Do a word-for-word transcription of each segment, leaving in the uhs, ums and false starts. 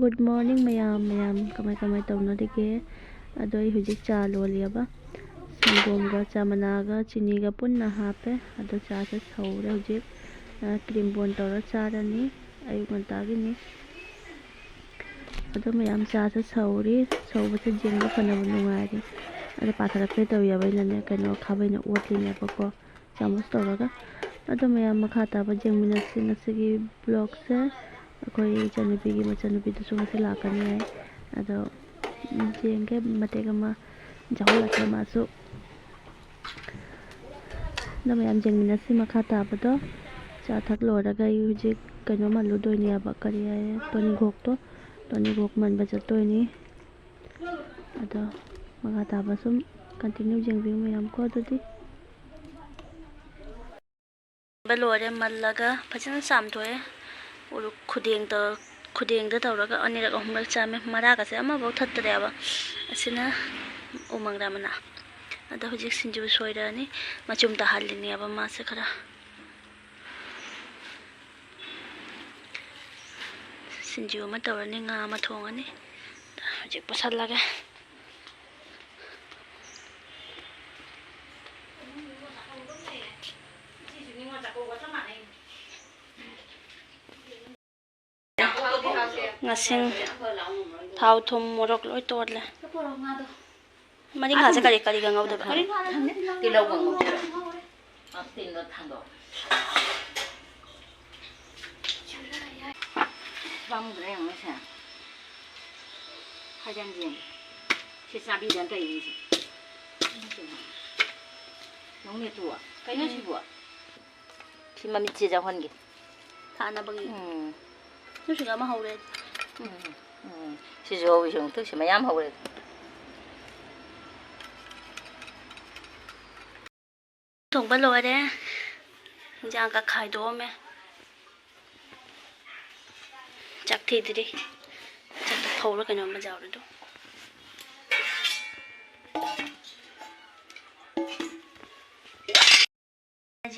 Good morning ꯃꯌꯥꯝ, ꯃꯌꯥꯝ ꯀꯃꯥꯏ ꯀꯃꯥꯏ ꯇꯧꯅꯔꯤꯒꯦ? ꯑꯗꯣ ꯑꯩ ꯍꯧꯖꯤꯛ ꯆꯥ ꯂꯣꯜꯂꯤꯑꯕ꯫ ꯁꯪꯒꯣꯝꯒ ꯆꯥ ꯃꯅꯥꯒ ꯆꯤꯅꯤꯒ ꯄꯨꯟꯅ ꯍꯥꯞꯄꯦ꯫ ꯑꯗꯣ ꯆꯥꯁꯦ ꯁꯧꯔꯦ ꯍꯧꯖꯤꯛ꯫ ꯑ, cream bun ꯇꯧꯔ ꯆꯥꯔꯅꯤ꯫ ꯑꯌꯨꯛ ꯉꯟꯇꯥꯒꯤꯅꯤ꯫ ꯑꯗꯣ ꯃꯌꯥꯝ ꯆꯥꯁꯦ ꯁꯧꯔꯤ꯫ ꯁꯧꯕꯁꯦ ꯌꯦꯡꯕ ꯐꯅꯕ ꯅꯨꯡꯉꯥꯏꯔꯤ꯫ ꯑꯗꯣ ꯄꯥꯊꯔꯛꯀꯦ ꯇꯧꯋꯦꯕ ꯑꯩꯅꯅꯦ, ꯀꯩꯅꯣ, ꯈꯥꯕꯩꯅ ꯑꯣꯠꯂꯤꯅꯦꯕꯀꯣ꯫ ꯆꯥꯃꯁ ꯇꯧꯔꯒ꯫ ꯑꯗꯣ ꯃꯌꯥꯝ ꯃꯈꯥ ꯇꯥꯕ ꯌꯦꯡꯃꯤꯟꯅꯁꯤ꯫ ꯉꯁꯤꯒꯤ vlogꯁꯦ ꯑꯩꯈꯣꯏ ꯏꯆꯟꯅꯨꯄꯤꯒꯤ ꯃꯆꯟꯅꯨꯄꯤꯗꯨꯁꯨ ꯉꯁꯤ ꯂꯥꯛꯀꯅꯤ ꯍꯥꯏ꯫ ꯑꯗꯣ ꯌꯦꯡꯒꯦ, ꯃꯇꯦꯛ ꯑꯃ ꯌꯥꯎꯍꯜꯂꯛꯀꯦ ꯃꯥꯁꯨ꯫ ꯑꯗꯣ ꯃꯌꯥꯝ ꯌꯦꯡꯃꯤꯟꯅꯁꯤ ꯃꯈꯥ ꯇꯥꯕꯗꯣ꯫ ꯆꯥ ꯊꯛ ꯂꯣꯏꯔꯒ ꯑꯩ ꯍꯧꯖꯤꯛ ꯀꯩꯅꯣ ꯃꯜꯂꯨꯗꯣꯏꯅꯦꯕ, ꯀꯔꯤ ꯍꯥꯏꯌꯦ, ꯇꯣꯅꯤꯡꯈꯣꯛꯇꯣ, ꯇꯣꯅꯤꯡꯈꯣꯛ ꯃꯟꯕ ꯆꯠꯇꯣꯏꯅꯤ꯫ ꯑꯗꯣ ꯃꯈꯥ ꯇꯥꯕ ꯁꯨꯝ continue ꯌꯦꯡꯕꯤꯌꯨ ꯃꯌꯥꯝ ꯀꯣ꯫ ꯑꯗꯨꯗꯤ ꯂꯣꯏꯔꯦ, ꯃꯜꯂꯒ ꯐꯖꯅ ꯆꯥꯝꯊꯣꯛꯑꯦ꯫ ꯎꯔꯨ-, ꯈꯨꯗꯦꯡꯗ, ꯈꯨꯗꯦꯡꯗ ꯇꯧꯔꯒ ꯑꯅꯤꯔꯛ ꯑꯍꯨꯝꯂꯛ ꯆꯥꯝꯃꯦ꯫ ꯃꯔꯥꯒꯁꯦ ꯑꯃꯐꯥꯎ ꯊꯠꯇ꯭ꯔꯦꯕ꯫ ꯑꯁꯤꯅ ꯎꯃꯪ ꯔꯥꯃꯅꯥ꯫ ꯑꯗꯣ ꯍꯧꯖꯤꯛ ꯁꯤꯡꯖꯨ ꯁꯣꯏꯔꯅꯤ꯫ ꯃꯆꯨꯝ ꯇꯥꯍꯜꯂꯤꯅꯦꯕ ꯃꯥꯁꯦ ꯈꯔ꯫ ꯁꯤꯡꯖꯨ ꯑꯃ ꯇꯧꯔꯅꯤ, ꯉꯥ ꯑꯃ ꯊꯣꯡꯉꯅꯤ꯫ ꯍꯧꯖꯤꯛ ꯄꯨꯁꯜꯂꯒꯦ꯫ ꯉꯥꯁꯤꯡ, ꯊꯥꯎ, ꯊꯨꯝ, ꯃꯣꯔꯣꯛ ꯂꯣꯏ ꯇꯣꯠꯂꯦ꯫ ꯃꯔꯤꯡꯈꯥꯁꯦ ꯀꯔꯤ ꯀꯔꯤꯒ ꯉꯧꯗꯣꯏꯕ? ꯇꯤꯜꯍꯧꯒ ꯉꯧꯗꯣꯏꯕ꯫ ꯇꯤꯟꯗꯣ ꯊꯥꯡꯗꯣꯛ꯫ ꯄꯥꯝꯃꯨꯗ꯭ꯔꯥ ꯌꯦꯡꯉꯨꯅꯦ ꯁꯦ꯫ ꯍꯥꯏꯖꯟ ꯌꯦꯡꯉꯦ꯫ ꯁꯤ ꯆꯥꯕꯤꯗꯅ ꯇꯧꯔꯤꯅꯤ ꯁꯦ꯫ ꯅꯪ ꯅꯦꯇꯨ꯫ ꯀꯩꯅꯣ ꯁꯤꯕꯨ? ꯁꯤ ꯃꯃꯤꯠꯁꯦ ꯌꯥꯎꯍꯟꯒꯦ꯫ ꯊꯥꯅꯕꯒꯤ꯫ ꯎꯝ꯫ ꯅꯨꯡꯁꯤꯠ ꯑꯃ ꯍꯧꯔꯦ꯫ ꯎꯝ, ꯎꯝ꯫ ꯁꯤꯁꯨ ꯍꯧꯋꯤ, ꯁꯤ ꯃꯌꯥꯝ ꯍꯧꯔꯦ꯫ ꯊꯣꯡꯕ ꯂꯣꯏꯔꯦ꯫ ꯏꯟꯖꯥꯡꯒ ꯈꯥꯏꯗꯣꯛꯑꯝꯃꯦ꯫ ꯆꯥꯛ ꯊꯤꯗ꯭ꯔꯤ꯫ ꯆꯥꯛꯇꯣ ꯐꯧꯔ ꯀꯩꯅꯣꯝꯃ ꯌꯥꯎꯔꯦ ꯑꯗꯣ꯫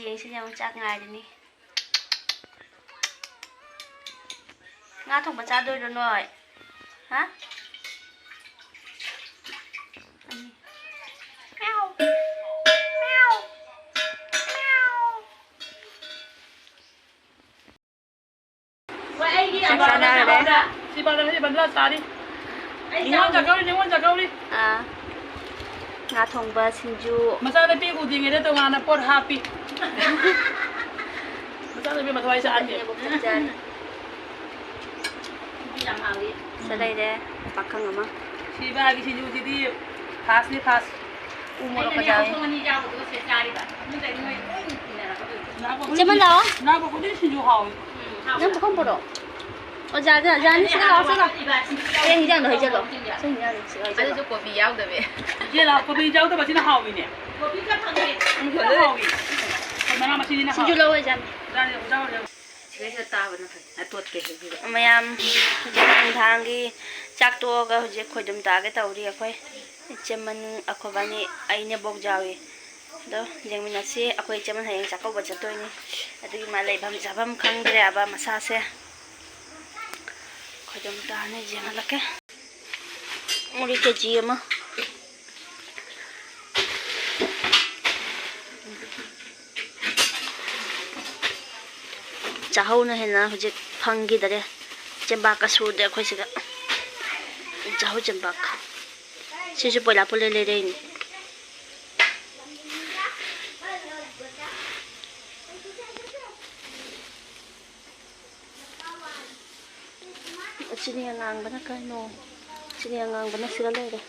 ꯌꯦꯡꯁꯤ ꯌꯦꯡꯉꯨ, ꯆꯥꯛ ꯉꯥꯏꯔꯤꯅꯤ꯫ ꯉꯥ ꯊꯣꯡꯕ ꯆꯥꯗꯣꯏꯔꯣ ꯅꯣꯏ? ꯍꯥ? ꯆꯥꯛ ꯆꯥꯅꯔꯦ꯫ ꯁꯤ ꯕꯟꯗꯅ, ꯁꯤ ꯕꯟꯗꯅ ꯆꯥꯔꯤ꯫ ꯅꯤꯉꯣꯜ ꯆꯥꯛꯀꯧꯔꯤ, ꯅꯤꯉꯣꯜ ꯆꯥꯛꯀꯧꯔꯤ꯫ ꯑꯥ꯫ ꯉꯥ ꯊꯣꯡꯕ, ꯁꯤꯡꯖꯨ꯫ ꯃꯆꯥꯅꯨꯄꯤ ꯎꯗ꯭ꯔꯤꯉꯩꯗ ꯇꯣꯉꯥꯟꯅ ꯄꯣꯠ ꯍꯥꯞꯄꯤ꯫ ꯃꯆꯥꯅꯨꯄꯤ ꯃꯊ꯭ꯋꯥꯏ ꯆꯥꯍꯟꯒꯦ꯫ ꯅꯦꯕꯣꯛ ꯆꯥꯛ ꯆꯥꯔꯤ꯫ ꯁꯤꯗ ꯂꯩꯔꯦ, ꯄꯥꯈꯪ ꯑꯃ꯫ ꯁꯤꯕꯥꯒꯤ ꯁꯤꯡꯖꯨꯁꯤꯗꯤ ꯐꯥꯁꯅꯤ, ꯐꯥꯁ꯫ ꯎ ꯃꯣꯔꯣꯛꯀ ꯌꯥꯎꯏ꯫ ꯏꯆꯦꯃ ꯂꯥꯛꯑꯣ꯫ ꯅꯪ ꯄꯨꯈꯝ ꯄꯨꯔꯛꯑꯣ꯫ ꯑꯣ, ꯖꯥ-, ꯖꯥ-, ꯖꯥꯅꯤ ꯁꯤꯗ ꯂꯥꯛꯑꯣ, ꯁꯤꯗ ꯂꯥꯛꯑꯣ꯫ ꯁꯤ ꯍꯤꯟꯖꯥꯡꯗꯣ ꯍꯩꯖꯜꯂꯣ꯫ ꯁꯤ ꯍꯤꯟꯖꯥꯡꯗꯣ ꯁꯤꯗ ꯍꯩꯖꯜꯂꯣ꯫ ꯑꯗꯨꯁꯨ ꯀꯣꯕꯤ ꯌꯥꯎꯗꯕꯤ꯫ ꯏꯆꯦ ꯂꯥꯛꯑꯣ, ꯀꯣꯕꯤ ꯌꯥꯎꯗꯕꯁꯤꯅ ꯍꯥꯎꯏꯅꯦ꯫ ꯀꯣꯕꯤ ꯈꯔ ꯐꯪꯉꯦ꯫ ꯁꯤꯅ ꯍꯥꯎꯏ꯫ ꯃꯅꯥ ꯃꯁꯤꯡꯁꯤꯅ ꯍꯥꯎꯏ꯫ ꯁꯤꯡꯖꯨ ꯂꯧꯔꯣ, ꯏꯆꯥꯅꯤ꯫ ꯏꯆꯥꯅꯤ, ꯏꯆꯥꯅꯤ꯫ ꯁꯤꯗꯩꯁꯤꯗ ꯇꯥꯕꯅ ꯐꯩ꯫ ꯑꯇꯣꯠꯄ ꯍꯦꯛ ꯄꯤꯕ꯫ ꯃꯌꯥꯝ ꯍꯧꯖꯤꯛ ꯅꯨꯡꯗꯥꯡꯒꯤ ꯆꯥꯛ ꯇꯣꯛꯑꯒ ꯍꯧꯖꯤꯛ ꯈꯣꯏꯗꯨꯝ ꯇꯥꯒꯦ ꯇꯧꯔꯤ ꯑꯩꯈꯣꯏ꯫ ꯏꯆꯦꯃꯟ, ꯑꯩꯈꯣꯏꯕꯥꯅꯤ, ꯑꯩ ꯅꯦꯕꯣꯛ ꯌꯥꯎꯏ꯫ ꯑꯗꯣ ꯌꯦꯡꯃꯤꯟꯅꯁꯤ꯫ ꯑꯩꯈꯣꯏ ꯏꯆꯦꯃꯟ ꯍꯌꯦꯡ ꯆꯥꯛꯀꯧꯕ ꯆꯠꯇꯣꯏꯅꯤ꯫ ꯑꯗꯨꯒꯤ ꯃꯥ ꯂꯩꯐꯝ ꯆꯥꯐꯝ ꯈꯪꯗ꯭ꯔꯦꯕ ꯃꯁꯥꯁꯦ꯫ ꯈꯣꯏꯗꯨꯝ ꯇꯥꯅꯤ, ꯌꯦꯡꯍꯜꯂꯛꯀꯦ꯫ ꯃꯣꯔꯤ ꯀꯦ ꯖꯤ ꯑꯃ꯫ ꯆꯥꯍꯧꯅ ꯍꯦꯟꯅ ꯍꯧꯖꯤꯛ ꯐꯪꯈꯤꯗꯔꯦ꯫ ꯆꯦꯕꯥꯛꯀ ꯁꯨꯗꯦ ꯑꯩꯈꯣꯏ ꯁꯤꯗ꯫ ꯆꯥꯍꯧ ꯆꯦꯕꯥꯛ꯫ ꯁꯤꯁꯨ ꯄꯣꯏꯂꯥ ꯄꯨꯂꯦ ꯂꯩꯔꯛꯏꯅꯤ꯫ ꯆꯤꯅꯤ ꯑꯉꯥꯡꯕꯅ ꯀꯩꯅꯣ? ꯆꯤꯅꯤ ꯑꯉꯥꯡꯕꯅ ꯁꯤꯗ ꯂꯩꯔꯦ꯫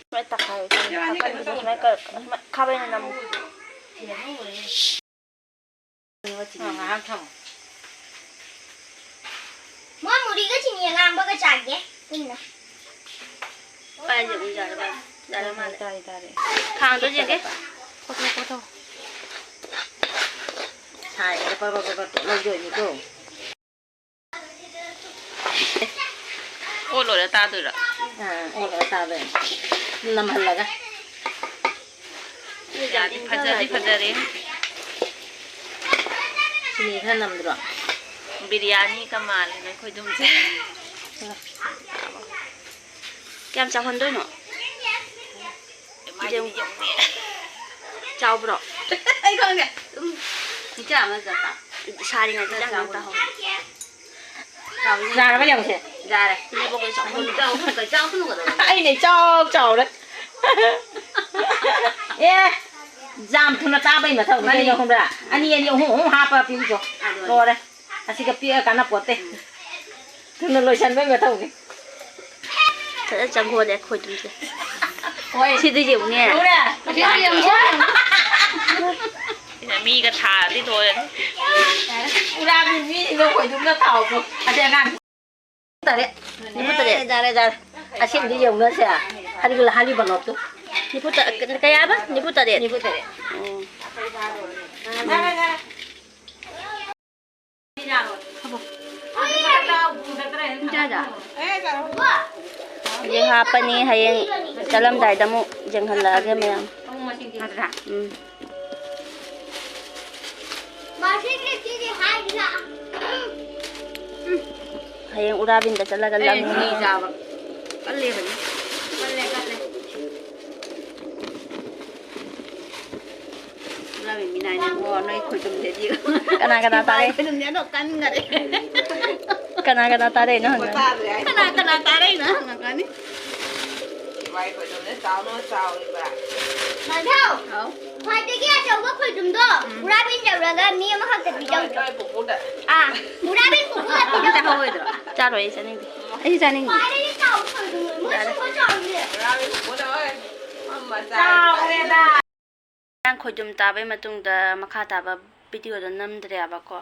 ꯁꯨꯃꯥꯏ ꯇꯛꯈꯥꯏꯌꯨ, ꯁꯨꯃꯥꯏ ꯇꯛꯈꯥꯏꯌꯨ, ꯁꯨꯃꯥꯏ ꯀ-, ꯁꯨꯃꯥꯏ ꯈꯥꯕꯩꯅ ꯅꯝꯃꯨ꯫ ꯉꯥꯏꯍꯥꯛ ꯊꯝꯃꯣ꯫ ꯃꯣꯏ ꯃꯨꯔꯤꯒ ꯆꯤꯅꯤ ꯑꯉꯥꯡꯕꯒ ꯆꯥꯒꯦ ꯄꯨꯟꯅ꯫ ꯄꯥꯏꯁꯦ ꯑꯃꯨꯛ ꯌꯥꯔꯦ, ꯌꯥꯔꯦ ꯃꯥꯜꯂꯦ꯫ ꯇꯥꯔꯦ, ꯇꯥꯔꯦ꯫ ꯈꯥꯡꯗꯣ ꯌꯦꯡꯒꯦ꯫ ꯀꯣꯊꯣꯛ, ꯀꯣꯊꯣꯛ꯫ ꯁꯥꯏ, ꯄꯔ, ꯄꯔ, ꯄꯔ ꯇꯣꯠ ꯂꯧꯗꯣꯏꯅꯤꯀꯣ꯫ ꯑꯣꯠ ꯂꯣꯏꯔ ꯇꯥꯗꯣꯏꯔꯣ? ꯑꯥ, ꯑꯣꯠ ꯂꯣꯏꯔ ꯇꯥꯗꯣꯏꯅꯤ꯫ ꯅꯝꯍꯜꯂꯒ꯫ ꯌꯥꯗꯤ ꯐꯖꯗꯤ ꯐꯖꯔꯦ꯫ ꯆꯤꯅꯤ ꯈꯔ ꯅꯝꯗ꯭ꯔꯣ? ꯕꯤꯔꯌꯥꯅꯤꯒ ꯃꯥꯜꯂꯦ ꯅꯣꯏ ꯈꯣꯏꯗꯨꯝꯁꯦ꯫ ꯀꯌꯥꯝ ꯆꯥꯎꯍꯟꯗꯣꯏꯅꯣ? ꯌꯦꯡꯉꯨ꯫ ꯆꯥꯎꯕ꯭ꯔꯣ? ꯑꯩ ꯈꯪꯗꯦ꯫ ꯑꯗꯨꯝ ꯏꯆꯥ ꯑꯃ ꯆꯠꯄ꯫ ꯁꯥꯔꯤꯉꯩꯗ ꯆꯥꯛ ꯉꯥꯛ ꯇꯥꯍꯧ꯫ ꯌꯥꯔꯕ ꯌꯦꯡꯉꯨꯁꯦ꯫ ꯌꯥꯔꯦ꯫ ꯏꯅꯦꯕꯣꯛ ꯀꯩ ꯆꯥꯎ-, ꯀꯩ ꯆꯥꯎ-, ꯀꯩ ꯆꯥꯎ-, ꯀꯩ ꯆꯥꯎ-, ꯑꯩꯅ ꯏꯆꯥꯎ ꯆꯥꯎꯔꯦ꯫ ꯑꯦ, ꯌꯥꯝ ꯊꯨꯅ ꯆꯥꯕꯩ ꯃꯊꯧ ꯃꯥꯅꯤ꯫ ꯀꯩꯅꯣ ꯈꯪꯕ꯭ꯔꯥ? ꯑꯅꯤ, ꯑꯅꯤ, ꯑꯍꯨꯝ, ꯑꯍꯨꯝ ꯍꯥꯞꯄ ꯄꯤꯕꯤꯌꯣ꯫ ꯑꯗꯨꯅꯤ꯫ ꯂꯣꯏꯔꯦ꯫ ꯑꯁꯤꯒ ꯄꯤꯛꯑ ꯀꯥꯟꯅꯄꯣꯠꯇꯦ꯫ ꯊꯨꯅ ꯂꯣꯏꯁꯟꯕꯩ ꯃꯊꯧꯅꯤ꯫ ꯐꯖꯅ ꯆꯪꯈꯣꯜꯂꯦ ꯈꯣꯏꯗꯨꯝꯁꯦ꯫ ꯍꯣꯏ꯫ ꯁꯤꯗ ꯌꯦꯡꯉꯨꯅꯦ꯫ ꯂꯧꯔꯦ꯫ ꯑꯁꯤ ꯌꯥꯝ ꯌꯥꯝ ꯁꯤꯅ ꯃꯤꯒ ꯊꯥꯔꯗꯤ ꯂꯣꯏꯔꯅꯤ꯫ ꯎꯔꯥꯕꯤ ꯃꯤꯁꯤꯡꯗꯣ ꯈꯣꯏꯗꯨꯝꯒ ꯊꯥꯎꯕ꯫ ꯑꯗꯩ ꯑꯉꯥꯡ ꯇꯔꯦꯠ꯫ ꯅꯤꯐꯨ ꯇꯔꯦꯠ꯫ ꯌꯥꯔꯦ, ꯌꯥꯔꯦ꯫ ꯑꯁꯦꯡꯕꯗꯤ ꯌꯦꯡꯉꯨꯅꯁꯦ꯫ ꯍꯥꯏꯔꯤꯕ ꯍꯥꯏꯔꯤꯕ ꯅꯣꯠꯇꯨ꯫ ꯅꯤꯐꯨ ꯇ-, ꯀꯌꯥꯕ? ꯅꯤꯐꯨ ꯇꯔꯦꯠ꯫ ꯅꯤꯐꯨ ꯇꯔꯦꯠ꯫ ꯑꯣ꯫ ꯌꯥꯔꯦ, ꯌꯥꯔꯦ꯫ ꯏꯆꯥꯗ꯫ ꯍꯧꯖꯤꯛ ꯍꯥꯞꯄꯅꯤ, ꯍꯌꯦꯡ ꯆꯠꯂꯝꯗꯥꯏꯗ ꯑꯃꯨꯛ ꯌꯦꯡꯍꯜꯂꯛꯑꯒꯦ ꯃꯌꯥꯝ꯫ ꯎꯝ꯫ ꯍꯌꯦꯡ ꯎꯔꯥꯕꯤꯟꯗ ꯆꯠꯂꯒ ꯑꯦ, ꯂꯪꯉꯨ꯫ ꯁꯤꯡꯖꯨ ꯆꯥꯕ꯫ ꯀꯜꯂꯦꯕꯅꯤ꯫ ꯀꯜꯂꯦ, ꯀꯜꯂꯦ꯫ ꯎꯔꯥꯕꯤꯟ ꯃꯤꯅꯥꯏꯅꯦ, ꯏꯕꯣ, ꯅꯣꯏ ꯈꯣꯏꯗꯨꯝꯗꯗꯤ꯫ ꯀꯅꯥ ꯀꯅꯥ ꯇꯥꯔꯦ? ꯈꯣꯏꯗꯨꯝꯗꯤ ꯑꯗꯣ ꯀꯟꯈꯔꯦ꯫ ꯀꯅꯥ ꯀꯅꯥ ꯇꯥꯔꯛꯏꯅꯣ ꯍꯪꯉꯣ꯫ ꯀꯅꯥ ꯀꯅꯥ ꯇꯥꯔꯛꯏꯅꯣ ꯍꯪꯉꯛꯀꯅꯤ꯫ ꯏꯕꯥꯏ ꯈꯣꯏꯗꯨꯝꯅ ꯆꯥꯎꯅ ꯆꯥꯎꯔꯤꯕ꯫ ꯃꯥꯙꯧ, ꯍꯥꯎ꯫ ꯈ꯭ꯋꯥꯏꯗꯒꯤ ꯑꯆꯧꯕ ꯈꯣꯏꯗꯨꯝꯗꯣ ꯎꯝ꯫ ꯎꯔꯥꯕꯤꯟ ꯌꯧꯔꯒ ꯃꯤ ꯑꯃꯈꯛꯇ ꯄꯤꯖꯧ꯫ ꯅꯣꯏ ꯄꯨꯄꯨꯗ꯫ ꯑꯥ, ꯎꯔꯥꯕꯤꯟ ꯄꯨꯄꯨꯗ ꯑꯝꯇ ꯄꯤꯖꯧ꯫ ꯆꯥꯍꯧꯔꯣꯏꯗ꯭ꯔꯣ? ꯆꯥꯔꯣꯏ, ꯑꯩ ꯆꯥꯅꯤꯡꯗꯦ꯫ ꯑꯩꯁꯨ ꯆꯥꯅꯤꯡꯗꯦ꯫ ꯈ꯭ꯋꯥꯏꯗꯒꯤ ꯆꯥꯎꯕ ꯈꯣꯏꯗꯨꯝꯗꯣ ꯃꯣꯏ ꯌꯥꯔꯦ꯫ ꯁꯨꯡꯆꯥꯎ ꯆꯥꯎꯗꯦ꯫ ꯎꯔꯥꯕꯤꯟ ꯄꯨꯄꯨꯗ ꯍꯣꯏ꯫ ꯃꯃꯥ ꯆꯥꯔꯦ꯫ ꯆꯥꯎꯔꯦꯗ꯫ ꯉꯔꯥꯡ ꯈꯣꯏꯗꯨꯝ ꯇꯥꯕꯩ ꯃꯇꯨꯡꯗ ꯃꯈꯥ ꯇꯥꯕ ꯚꯤꯗꯤꯑꯣꯗꯣ ꯅꯝꯗ꯭ꯔꯦꯕꯀꯣ꯫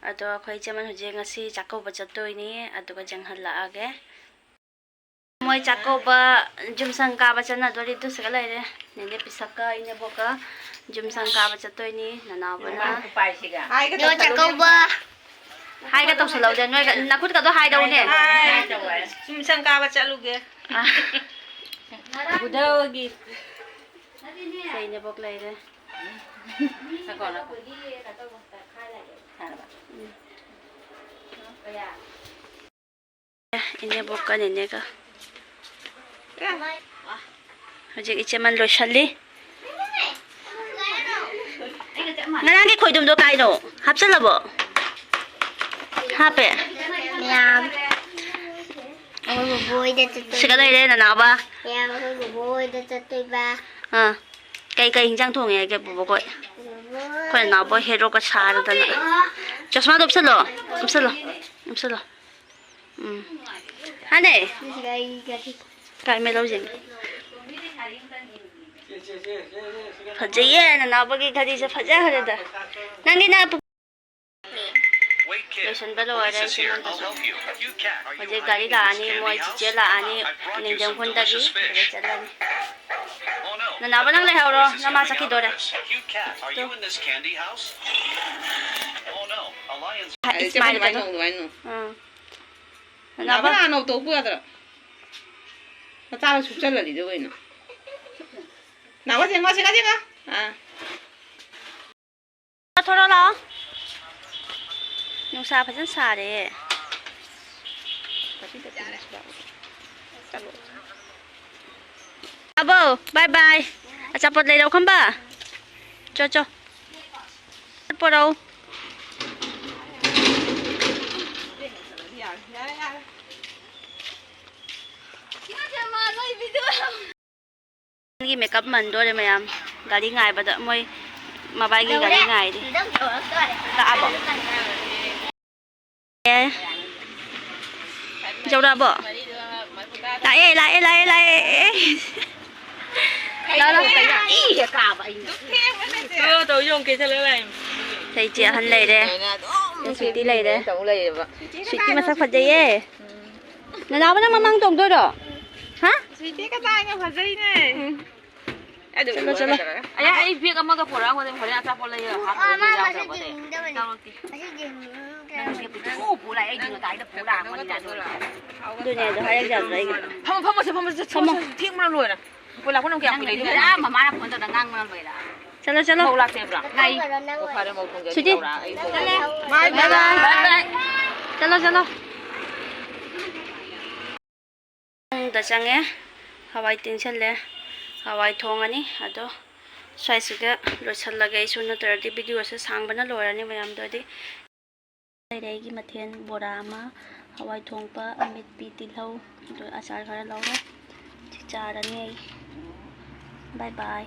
ꯑꯗꯣ ꯑꯩꯈꯣꯏ ꯏꯆꯦꯃꯟ ꯍꯧꯖꯤꯛ ꯉꯁꯤ ꯆꯥꯛꯀꯧꯕ ꯆꯠꯇꯣꯏꯅꯤ, ꯑꯗꯨꯒ ꯌꯦꯡꯍꯜꯂꯛꯑꯒꯦ꯫ ꯃꯣꯏ ꯆꯥꯛꯀꯧꯕ ꯖꯨꯝꯁꯪ ꯀꯥꯕ ꯆꯠꯅꯗꯣꯔꯤ, ꯑꯗꯨꯁꯤꯒ ꯂꯩꯔꯦ꯫ ꯅꯦꯅꯦ ꯄꯤꯁꯛꯀ ꯏꯅꯦꯕꯣꯛꯀ ꯖꯨꯝꯁꯪ ꯀꯥꯕ ꯆꯠꯇꯣꯏꯅꯤ, ꯅꯅꯥꯎꯕꯅ꯫ ꯍꯥꯏꯒ ꯅꯣꯏ ꯇꯧꯁꯜꯂꯨꯅꯦ꯫ ꯆꯥꯛꯀꯧꯕ꯫ ꯍꯥꯏꯒ ꯇꯧꯁꯜꯂꯧꯗꯦ, ꯅꯣꯏꯒ ꯅꯈꯨꯠꯀꯗꯣ ꯍꯥꯏꯗꯧꯅꯦ꯫ ꯍꯥꯏ꯫ ꯖꯨꯝꯁꯪ ꯀꯥꯕ ꯆꯠꯂꯨꯒꯦ꯫ ꯑ꯫ ꯕꯨꯙꯒꯤ꯫ ꯁꯦ ꯏꯅꯦꯕꯣꯛ ꯂꯩꯔꯦ꯫ ꯉꯥꯏꯈꯣ, ꯉꯥꯏꯈꯣ꯫ ꯏꯅꯦꯕꯣꯛꯀ ꯅꯦꯅꯦꯒ꯫ ꯍꯧꯖꯤꯛ ꯏꯆꯦꯃꯟ ꯂꯣꯏꯁꯜꯂꯤ꯫ ꯉꯔꯥꯡꯒꯤ ꯈꯣꯏꯗꯨꯝꯗꯣ ꯀꯥꯏꯅꯣ? ꯍꯥꯞꯆꯜꯂꯕꯣ? ꯍꯥꯞꯄꯦ? ꯃꯌꯥꯝ꯫ ꯑꯩꯈꯣꯏ ꯕꯣꯕꯣ ꯍꯣꯏꯗ ꯆꯠꯇꯣꯏꯕ꯫ ꯁꯤꯒ ꯂꯩꯔꯦ ꯅꯅꯥꯎꯕ꯫ ꯃꯌꯥꯝ ꯑꯩꯈꯣꯏ ꯕꯣꯕꯣ ꯍꯣꯏꯗ ꯆꯠꯇꯣꯏꯕ꯫ ꯑꯥ꯫ ꯀꯩ ꯀꯩ ꯍꯤꯟꯖꯥꯡ ꯊꯣꯡꯉꯦ ꯍꯥꯏꯒꯦ ꯕꯣꯕꯣꯈꯣꯏ? ꯕꯣꯕꯣ꯫ ꯑꯩꯈꯣꯏ ꯅꯅꯥꯎꯕ ꯍꯦꯔꯣꯒ ꯁꯥꯗꯅ꯫ ꯆꯁꯃꯥꯗꯣ ꯎꯞꯁꯜꯂꯣ꯫ ꯎꯞꯁꯜꯂꯣ꯫ ꯎꯞꯁꯜꯂꯣ꯫ ꯎꯝ꯫ ꯍꯥꯅꯦ꯫ ꯒꯥꯔꯤ, ꯒꯥꯔꯤ꯫ ꯀꯥꯏ ꯃꯦ ꯂꯧꯁꯦ꯫ ꯐꯖꯩꯌꯦ, ꯅꯅꯥꯎꯕꯒꯤ ꯘꯔꯤꯁꯦ ꯐꯖꯈ꯭ꯔꯦꯗ꯫ ꯅꯪꯒꯤꯅ ꯄꯨ-, ꯂꯣꯏꯁꯤꯟꯕ ꯂꯣꯏꯔꯦ ꯏꯆꯦꯃꯟꯗꯨꯁꯨ꯫ ꯍꯧꯖꯤꯛ ꯒꯥꯔꯤ ꯂꯥꯛꯑꯅꯤ, ꯃꯣꯏ ꯆꯤꯆꯦ ꯂꯥꯛꯑꯅꯤ, ꯅꯤꯡꯊꯦꯝ ꯈꯨꯟꯗꯒꯤ ꯑꯗꯨꯗ ꯆꯠꯂꯅꯤ꯫ ꯅꯅꯥꯎꯕ ꯅꯪ ꯂꯩꯍꯧꯔꯣ, ꯅꯃꯥ ꯆꯠꯈꯤꯗꯣꯔꯦ꯫ ꯇꯨ꯫ ꯑꯩ ꯏꯁꯃꯥꯏꯜ ꯀꯃꯥꯏꯅ ꯀꯩꯅꯣ꯫ ꯇꯧꯅꯣ ꯍꯥꯏꯅꯣ? ꯑꯥ꯫ ꯅꯥꯕ ꯅꯥꯕ ꯍꯥꯟꯅ ꯇꯧꯕ ꯌꯥꯗ꯭ꯔꯣ? ꯃꯆꯥꯒ ꯁꯨꯞꯆꯜꯂꯗꯤ ꯑꯗꯨ ꯀꯩꯅꯣ? ꯅꯥꯕ ꯌꯦꯡꯉꯣ, ꯁꯤꯒ ꯌꯦꯡꯉꯣ꯫ ꯑꯥ꯫ ꯊꯣꯔꯛꯑꯣ ꯂꯥꯛꯑꯣ꯫ ꯅꯨꯡꯁꯥ ꯐꯖꯅ ꯁꯥꯔꯦ꯫ ꯑꯕꯣ, bye bye꯫ ꯑꯆꯥꯄꯣꯠ ꯂꯩꯔꯛꯑꯣ ꯈꯝꯕ꯫ ꯆꯣ, ꯆꯣ꯫ ꯄꯣꯔꯛꯎ꯫ ꯒꯤ makeup ꯃꯟꯗꯣꯔꯦ ꯃꯌꯥꯝ꯫ ꯒꯥꯔꯤ ꯉꯥꯏꯕꯗ ꯃꯣꯏ ꯃꯕꯥꯏꯒꯤ ꯒꯥꯔꯤ ꯉꯥꯏꯔꯤ꯫ ꯂꯥꯛꯑꯕꯣ? ꯑꯦ꯫ ꯌꯧꯔꯛꯑꯕꯣ? ꯂꯥꯛꯑꯦ, ꯂꯥꯛꯑꯦ, ꯂꯥꯛꯑꯦ, ꯂꯥꯛꯑꯦ꯫ ꯂꯥꯛꯑꯣ, ꯂꯥꯛꯑꯣ꯫ ꯇꯧ, ꯇꯧ, ꯌꯣꯡ ꯀꯩ ꯆꯠꯂ ꯂꯥꯛꯑꯦ꯫ ꯁꯦ ꯏꯆꯦ ꯑꯍꯟ ꯂꯩꯔꯦ꯫ ꯁ꯭ꯋꯤꯇꯤ ꯂꯩꯔꯦ꯫ ꯁ꯭ꯋꯤꯇꯤ ꯃꯁꯛ ꯐꯖꯩꯌꯦ꯫ ꯅꯅꯥꯎꯕ ꯅꯪ ꯃꯃꯥꯡ ꯇꯣꯡꯗꯣꯏꯔꯣ? ꯍꯥ? ꯁ꯭ꯋꯤꯇꯤ ꯀꯗꯥꯏꯅ ꯐꯖꯩꯅꯦ꯫ ꯎꯝ꯫ ꯑꯗꯨ ꯆꯠꯂꯣ, ꯆꯠꯂꯣ꯫ ꯑꯩ, ꯑꯩ bag ꯑꯃꯒ ꯄꯨꯔꯛꯑꯝꯒꯗꯤ ꯍꯣꯔꯦꯟ ꯑꯆꯥꯄꯣꯠ ꯂꯩꯔꯒ ꯍꯥꯄꯨꯔꯒꯦ, ꯌꯥꯎꯗ꯭ꯔꯕꯣꯗꯤ꯫ ꯌꯥꯎꯔꯛꯇꯦ꯫ ꯅꯪ bag ꯄꯨ ꯄꯨ ꯂꯥꯛꯑꯦ, ꯑꯩꯗꯤ ꯉꯁꯥꯏꯗ ꯄꯨ ꯂꯥꯛꯑꯝꯕꯅꯤꯅ ꯑꯗꯨ ꯑꯣꯏꯔꯗꯤ꯫ ꯑꯗꯨꯅꯦ, ꯑꯗꯨ ꯍꯥꯏꯔꯛ ꯌꯥꯗ꯭ꯔꯣ ꯑꯩꯒꯤ? ꯐꯝꯃꯣ, ꯐꯝꯃꯣꯁꯦ, ꯐꯝꯃꯣꯁꯦ, ꯐꯝꯃꯣ꯫ ꯐꯝꯃꯣ꯫ ꯊꯦꯡꯕꯅ ꯂꯣꯏꯔꯦ꯫ ꯀꯣꯏ ꯂꯥꯛꯄ ꯅꯪ ꯀꯌꯥꯝ ꯀꯨꯏꯔꯦ? ꯅꯪ ꯃꯃꯥꯅ phone ꯇꯧꯔ ꯉꯥꯡꯕꯅ ꯂꯣꯏꯔꯦ꯫ ꯆꯠꯂꯣ, ꯆꯠꯂꯣ꯫ ꯃꯧ ꯂꯥꯛꯇꯦꯕ꯭ꯔꯣ? ꯂꯥꯛꯏ꯫ ꯑꯣ, ꯐꯔꯦ, ꯃꯧ ꯊꯣꯡꯖꯔꯗꯤ ꯁꯨꯇꯤ꯫ ꯂꯧꯔ ꯑꯩ ꯊꯣꯡꯖꯔꯒꯦ꯫ ꯕꯥꯏ, ꯕꯥꯏ꯫ ꯕꯥꯏ, ꯕꯥꯏ꯫ ꯆꯠꯂꯣ, ꯆꯠꯂꯣ꯫ ꯐꯃꯨꯡꯗ ꯆꯪꯉꯦ꯫ ꯍꯋꯥꯏ ꯇꯤꯡꯁꯜꯂꯦ꯫ ꯍꯋꯥꯏ ꯊꯣꯡꯉꯅꯤ꯫ ꯑꯗꯣ ꯁ꯭ꯋꯥꯏꯁꯤꯒ ꯂꯣꯏꯁꯜꯂꯒꯦ ꯑꯩꯁꯨ, ꯅꯠꯇ꯭ꯔꯗꯤ ꯚꯤꯗꯤꯑꯣꯁꯦ ꯁꯥꯡꯕꯅ ꯂꯣꯏꯔꯅꯤ ꯃꯌꯥꯝꯗꯣ꯫ ꯑꯗꯨꯗꯤ ꯂꯩꯔꯦ ꯑꯩꯒꯤ ꯃꯊꯦꯜ: ꯕꯣꯔꯥ ꯑꯃ, ꯍꯋꯥꯏ ꯊꯣꯡꯕ, ꯑꯃꯦꯠꯄꯤ, ꯇꯤꯜꯍꯧ, ꯑꯗꯨ ꯑꯆꯥꯔ ꯈꯔ ꯂꯧꯔꯦ꯫ ꯁꯤ ꯆꯥꯔꯅꯤ ꯑꯩ꯫ ꯕꯥꯏ ꯕꯥꯏ꯫